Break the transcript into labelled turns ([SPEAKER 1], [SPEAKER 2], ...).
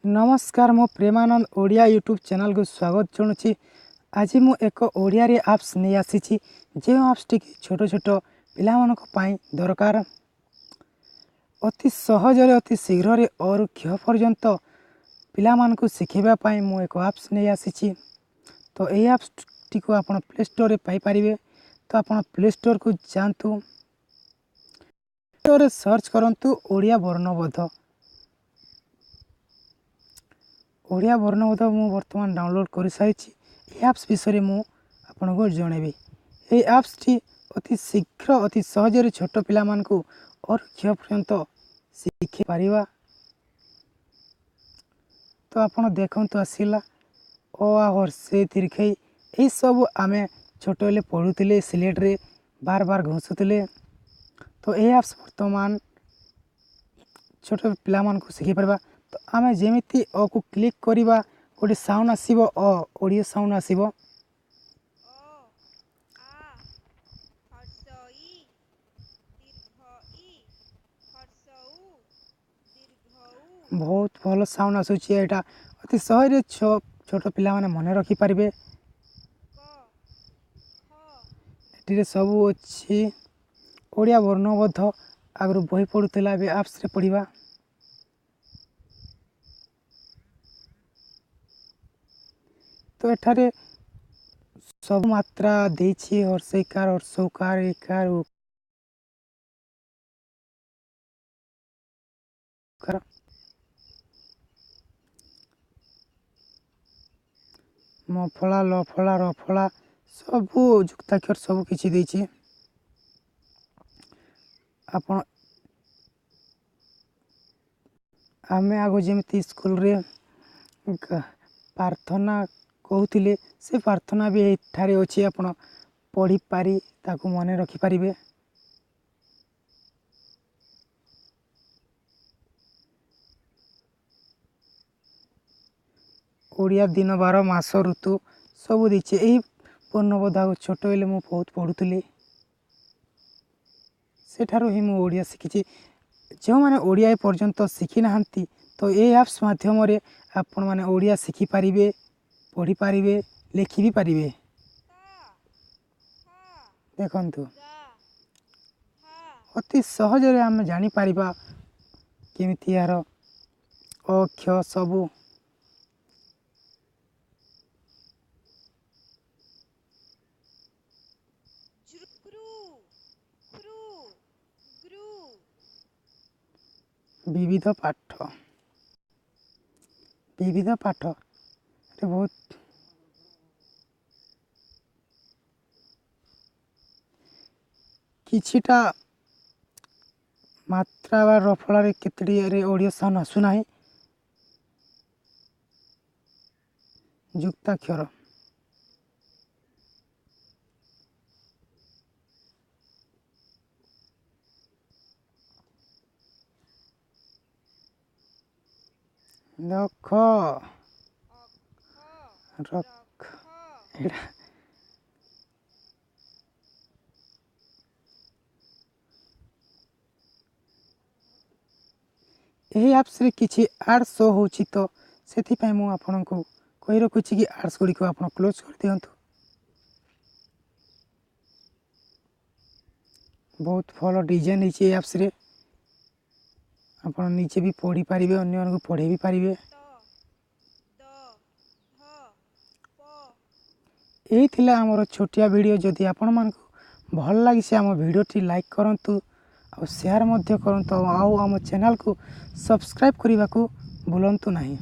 [SPEAKER 1] ନମସ୍କାର, ମୁଁ ପ୍ରେମାନନ୍ଦ ଓଡ଼ିଆ ୟୁଟ୍ୟୁବ୍ ଚ୍ୟାନେଲକୁ ସ୍ୱାଗତ ଜଣାଉଛି। ଆଜି ମୁଁ ଏକ ଓଡ଼ିଆରେ ଆପ୍ସ ନେଇ ଆସିଛି, ଯେଉଁ ଆପ୍ସଟିକି ଛୋଟ ଛୋଟ ପିଲାମାନଙ୍କ ପାଇଁ ଦରକାର। ଅତି ସହଜରେ ଅତି ଶୀଘ୍ରରେ ଅରୁ କ୍ଷ ପର୍ଯ୍ୟନ୍ତ ପିଲାମାନଙ୍କୁ ଶିଖାଇବା ପାଇଁ ମୁଁ ଏକ ଆପ୍ସ ନେଇ ଆସିଛି। ତ ଏହି ଆପ୍ସଟିକୁ ଆପଣ ପ୍ଲେ ଷ୍ଟୋରରେ ପାଇପାରିବେ। ତ ଆପଣ ପ୍ଲେ ଷ୍ଟୋରକୁ ଯାଆନ୍ତୁ, ଷ୍ଟୋରରେ ସର୍ଚ୍ଚ କରନ୍ତୁ ଓଡ଼ିଆ ବର୍ଣ୍ଣବୋଧ। ଓଡ଼ିଆ ବର୍ଣ୍ଣବୋଧ ମୁଁ ବର୍ତ୍ତମାନ ଡାଉନଲୋଡ଼୍ କରିସାରିଛି। ଏହି ଆପ୍ସ ବିଷୟରେ ମୁଁ ଆପଣଙ୍କୁ ଜଣାଇବି। ଏହି ଆପ୍ସଟି ଅତି ଶୀଘ୍ର ଅତି ସହଜରେ ଛୋଟ ପିଲାମାନଙ୍କୁ ଅରୁ କ୍ଷ ପର୍ଯ୍ୟନ୍ତ ଶିଖି ପାରିବା। ତ ଆପଣ ଦେଖନ୍ତୁ, ଆସିଲା ଅ ଆ ହର୍ଷେଇ ଦୀର୍ଘଇ। ଏହିସବୁ ଆମେ ଛୋଟ ହେଲେ ପଢ଼ୁଥିଲେ, ସିଲେଟ୍ରେ ବାର ବାର ଘୋଷୁଥିଲେ। ତ ଏହି ଆପ୍ସ ବର୍ତ୍ତମାନ ଛୋଟ ପିଲାମାନଙ୍କୁ ଶିଖାଇ ପାରିବା। ତ ଆମେ ଯେମିତି ଅକୁ କ୍ଲିକ୍ କରିବା, ଗୋଟେ ସାଉଣ୍ଡ ଆସିବ, ଅ ଓଡ଼ିଆ ସାଉଣ୍ଡ ଆସିବ।
[SPEAKER 2] ଅ ଆ ହର୍ଷଇ ଦୀର୍ଘ ଇ ହର୍ଷଉ ଦୀର୍ଘ ଉ।
[SPEAKER 1] ବହୁତ ଭଲ ସାଉଣ୍ଡ ଆସୁଛି। ଏଇଟା ଅତି ସହଜରେ ଛୋଟ ପିଲାମାନେ ମନେ ରଖିପାରିବେ।
[SPEAKER 2] କ ଖ।
[SPEAKER 1] ଏଥିରେ ସବୁ ଅଛି ଓଡ଼ିଆ ବର୍ଣ୍ଣବୋଧ। ଆଗରୁ ବହି ପଢ଼ୁଥିଲା, ଏବେ ଆପ୍ସରେ ପଢ଼ିବା। ତ ଏଠାରେ ସବୁ ମାତ୍ରା ଦେଇଛି, ହର୍ଷଇକାର, ହର୍ଷଉକାର, ଇକାର, ଉକାର, ମଫଳା, ଲଫଳା, ରଫଳା, ସବୁ ଯୁକ୍ତାକ୍ଷର ସବୁ କିଛି ଦେଇଛି। ଆପଣ ଆମେ ଆଗ ଯେମିତି ସ୍କୁଲରେ ପ୍ରାର୍ଥନା କହୁଥିଲେ, ସେ ପ୍ରାର୍ଥନା ବି ଏଠାରେ ଅଛି। ଆପଣ ପଢ଼ିପାରି ତାକୁ ମନେ ରଖିପାରିବେ। ଓଡ଼ିଆ ଦିନ, ବାର, ମାସ, ଋତୁ ସବୁ ଦେଇଛି। ଏହି ବର୍ଣ୍ଣବୋଧ ଛୋଟ ହେଲେ ମୁଁ ବହୁତ ପଢ଼ୁଥିଲି, ସେଠାରୁ ହିଁ ମୁଁ ଓଡ଼ିଆ ଶିଖିଛି। ଯେଉଁମାନେ ଓଡ଼ିଆ ଏପର୍ଯ୍ୟନ୍ତ ଶିଖିନାହାନ୍ତି, ତ ଏ ଆପ୍ସ ମାଧ୍ୟମରେ ଆପଣମାନେ ଓଡ଼ିଆ ଶିଖିପାରିବେ, ପଢ଼ିପାରିବେ, ଲେଖି ବି ପାରିବେ।
[SPEAKER 2] ତା ଥା।
[SPEAKER 1] ଦେଖନ୍ତୁ,
[SPEAKER 2] ଗା ଘା।
[SPEAKER 1] ଅତି ସହଜରେ ଆମେ ଜାଣିପାରିବା କେମିତି ଏହାର ଅ କ୍ଷ ସବୁ।
[SPEAKER 2] ଝୃ କୃ ଖୃ ଗୃ।
[SPEAKER 1] ବିବିଧ ପାଠ, ବିବିଧ ପାଠରେ ବହୁତ କିଛିଟା ମାତ୍ରା ବା ରଫଳାରେ କେତେଟିରେ ଓଡ଼ିଆ ସାଉଣ୍ଡ ଆସୁନାହିଁ। ଯୁକ୍ତାକ୍ଷର ଦଖ
[SPEAKER 2] ଅଖ
[SPEAKER 1] ରଖ
[SPEAKER 2] ରଖ।
[SPEAKER 1] ଏଇଟା ଏହି ଆପ୍ସରେ କିଛି ଆଡ଼୍ ଶୋ ହେଉଛି, ତ ସେଥିପାଇଁ ମୁଁ ଆପଣଙ୍କୁ କହି ରଖୁଛି କି ଆଡ଼୍ସ ଗୁଡ଼ିକୁ ଆପଣ କ୍ଲୋଜ୍ କରିଦିଅନ୍ତୁ। ବହୁତ ଭଲ ଡିଜାଇନ୍ ହେଇଛି ଏ ଆପ୍ସରେ। ଆପଣ ନିଜେ ବି ପଢ଼ିପାରିବେ, ଅନ୍ୟମାନଙ୍କୁ ପଢ଼େଇ ବି ପାରିବେ।
[SPEAKER 2] ତ ଦ ଧ ପ।
[SPEAKER 1] ଏହି ଥିଲା ଆମର ଛୋଟିଆ ଭିଡ଼ିଓ। ଯଦି ଆପଣମାନଙ୍କୁ ଭଲ ଲାଗିଛି ଆମ ଭିଡ଼ିଓଟି, ଲାଇକ୍ କରନ୍ତୁ ଆଉ ସେୟାର ମଧ୍ୟ କରନ୍ତୁ, ଆଉ ଆମ ଚ୍ୟାନେଲକୁ ସବସ୍କ୍ରାଇବ୍ କରିବାକୁ ଭୁଲନ୍ତୁ ନାହିଁ।